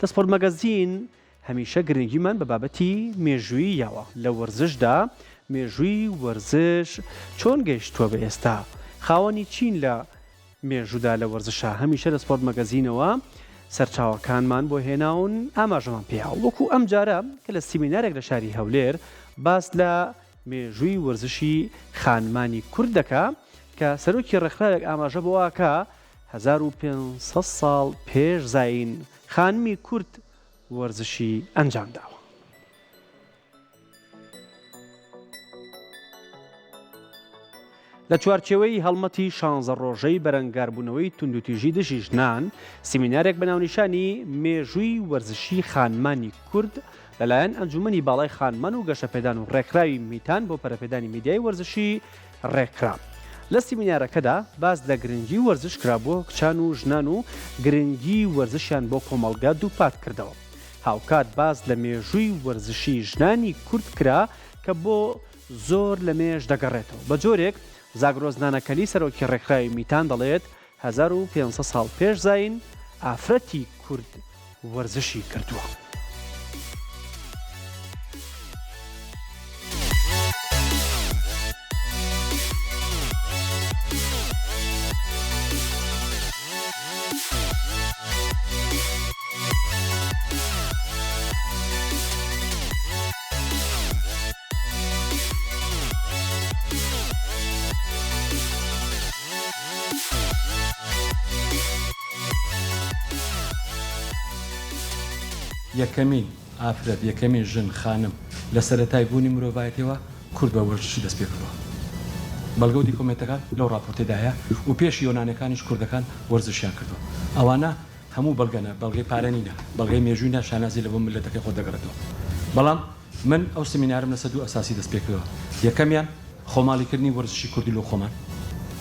لە سپۆرت مەگەزین هەمیشە گرنگیمان بە بابەتی مێژوویی یاوە لە وەرزشدا، مێژووی وەرزش چۆن گەیشتووە بە ئێستا، خاوەنی چین لە مێژوودا لە وەرزشا، هەمیشە لە سپۆرت مەگەزینەوە سەرچاوەکانمان بۆ هێناون ئاماژەمان پێیاوە، وەکو ئەمجارە کە لە سیمینارێک لە شاری هەولێر باس لە مێژووی وەرزشی خانمانی کورد دەکا کە سەرۆکی ڕێکخراوێک ئاماژە بۆ ئاکا 1500 ساڵ پێش زایین خانمی کورد وەرزشی ئەنجام داوە. لە چوارچێوەی هەڵمەتی شانزە ڕۆژەی بەرەنگاربوونەوەی توندوتیژی دژی ژنان، سیمینارێک بە ناونیشانی مێژووی وەرزشی خانمانی کورد لەلایەن ئەنجوومەنی باڵای خانمان و گەشەپێدان و ڕێکخراوی میتان بۆ پەرەپێدانی میدیای وەرزشی ڕێکخرا. لە سیمینارەکەدا باس لە گرنگی وەرزش کرا بۆ کچان و ژنان و گرنگی وەرزشیان بۆ کۆمەڵگە دووپات کردەوە. هاوکات باس لە مێژووی وەرزشی ژنانی کورد کرا کە بۆ زۆر لە مێژ دەگەڕێتەوە. بە جۆرێک زاگرۆس نانەکەلی سەرۆکی ڕێکخراوی میتان دەڵێت 1500 ساڵ پێش زایین ئافرەتی کورد وەرزشی کردووە. یەکەمین ئافرەت، یەکەمین ژن، خانم، لە سەرەتای بوونی مرۆڤایەتیەوە کورد بە وەرزشی دەست پێکردووە. بەڵگە و دیکۆمێنتەکان لەو ڕاپۆرتەدا هەیە و پێش یۆنانەکانیش کوردەکان وەرزشیان کردووە. ئەوانە هەموو بەڵگەنە، بەڵگەی پارە نینە، بەڵگەی مێژووی نا شانازی لە بۆ میللەتەکەی خۆت دەگەڕێتەوە. بەڵام من ئەو سمینارەم لەسەر دوو ئەساسی دەست پێکردووە، یەکەمیان خۆماڵی کردنی وەرزشی کوردی لۆ خۆمان،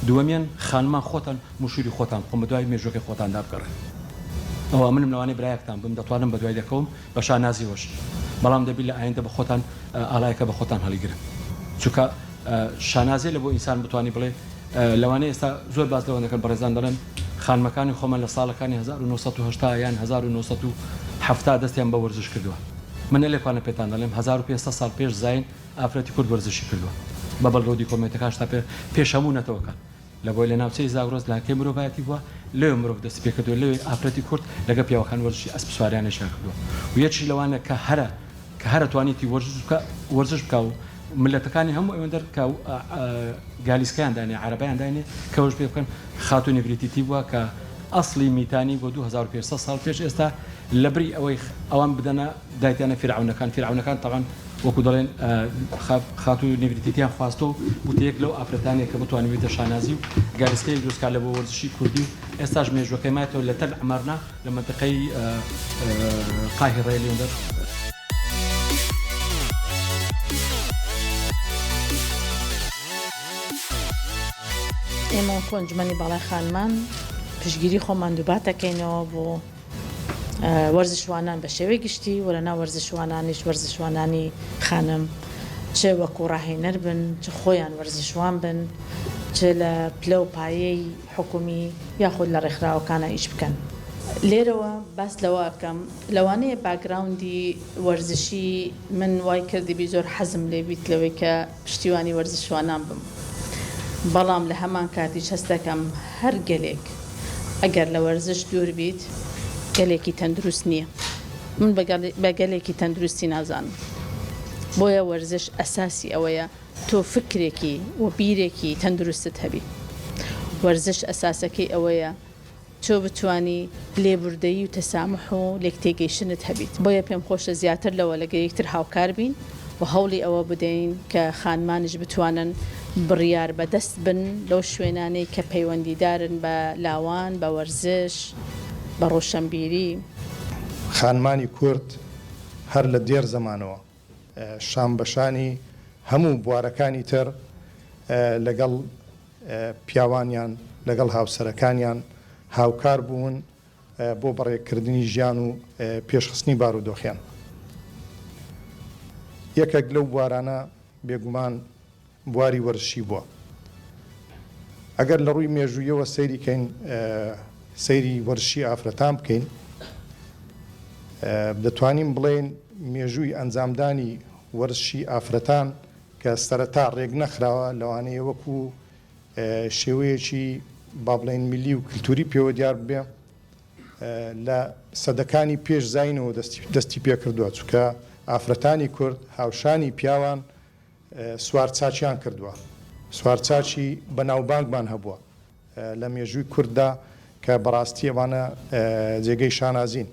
دووەمیان خانمان خۆتان مشوری خۆتان بخۆن بەدوای مێژووەکەی خۆتاندا بگەڕێن. ئەوە منم لەوانەیە برایەکتان بم دەتوانم بەدوای دەکەوم بە شانازیەوەش، بەڵام دەبی لە ئایندە بە خۆتان ئاڵایەکە بە خۆتان هەڵیگرن چونکە شانازیە لە بۆ ئینسان بتوانی بڵێ لەوانەیە ئێستا زۆر باس لەوە دەکەن بەڕێزان دەڵێن خانمەکانی خۆمان لە ساڵەکانی 1980 یان 1970 دەستیان بە وەرزش کردووە من نەلێکوانە پێتان دەڵێم 1500 ساڵ پێش زین ئافرەتی کورد وەرزشی کردووە بە بەڵگە و دیکۆمێنتەکان شتا پێ پێش هەموو نەتەوەکان لە بۆی لە ناوچەی زاگرۆس لانکەی مرۆڤایەتی بووە لەوێ مرۆڤ دەستی پێکردووە لەوێ ئافرەتی کورد لەگە پیاوەکان وەرزشی ئەسپ سواریانیشیان کردووە و یەکیش لەوانە کە هەرە کە هەرە توانیتی وەرزش بکا وەرزش بکا و ملەتەکانی هەموو ئەوێندەر کە گالیسکەیان دانێ عەرەبەیان دانێ کە وەرزش پێ بکەن خاتوو نڤریتیتی بووە کە ئەسڵی میتانی بۆ 2500 ساڵ پێش ئێستا لەبری ئەوەی ئەوان بدەنە دایتیانە فیرعەونەکان فیرعەونەکان تەبعەن وەکو دەڵێن خاتوو نڤریتیتیان خواستوە و بوتە یەک لەو ئافرەتانەی کە بتوانیویتە شانازی و گالیسکەیەک دروست کا لە بۆ وەرزشی کوردی و ئێستاش مێژوەکەی مایەتەوە لە تەل عەمارنا لە مەنتیقەی قاهیڕەیە لێندەر. ئێمە وەکو ئەنجومەنی باڵای خانمان پشتگیری خۆمان دووباتەکەینەوە بۆ وەرزشوانان بە شێوەی گشتی و لەناو وەرزشوانانیش وەرزشوانانی خانم چ وەکو ڕاهێنەر بن چ خۆیان وەرزشوان بن چ لە پلە و پایەی حکومی یاخود لە ڕێکخراوەکانا ئیش بکەن. لێرەوە باس لەوە ئەکەم لەوانەیە باکگراوندی وەرزشی من وای کردبی زۆر حەزم لێ بیت لەوەی کە پشتیوانی وەرزشوانان بم بەڵام لە هەمان کاتیش هەست دەکەم هەر گەلێک ئەگەر لە وەرزش دوور بیت گەلێکی تەندروست نییە من بە گەلێکی تەندروستی نازانم بۆیە وەرزش ئەساسی ئەوەیە تۆ فکرێکی و بیرێکی تەندروستت هەبی وەرزش ئەساسەکەی ئەوەیە تۆ بتوانی لێبوردەیی و تەساموح و لێکتێگەیشتنت هەبیت، بۆیە پێم خۆشە زیاتر لەوە لەگەر یەکتر هاوکار بین و هەوڵی ئەوە بدەین کە خانمانیش بتوانن بڕیار بەدەست بن لەو شوێنانەی کە پەیوەندیدارن بە لاوان، بە وەرزش، بە ڕۆشەنبیری. خانمانی کورد هەر لە دێر زەمانەوە شان بە شانی هەموو بوارەکانی تر لەگەڵ پیاوانیان، لەگەڵ هاوسەرەکانیان هاوکار بوون بۆ بەڕێکردنی ژیان و پێشخستنی بارودۆخیان. یەکێک لەو بوارانە بێگومان بواری وەرزشی بووە. ئەگەر لە ڕووی مێژوویەوە سەیری کەین، سەیری وەرزشی ئافرەتان بکەین، دەتوانین بڵێین مێژووی ئەنجامدانی وەرزشی ئافرەتان کە سەرەتا ڕێکنەخراوە لەوانەیە وەکو شێوەیەکی با بڵێین میللی و کلتوری پێوە دیار ببێ لە سەدەکانی پێش زاینەوە دەستی پێکردووە چونکە ئافرەتانی کورد هاوشانی پیاوان سوارچاکیان کردووە سوارچاکی بەناوبانگمان هەبووە لە مێژووی کورددا کە بەڕاستی ئەوانە جێگەی شانازین.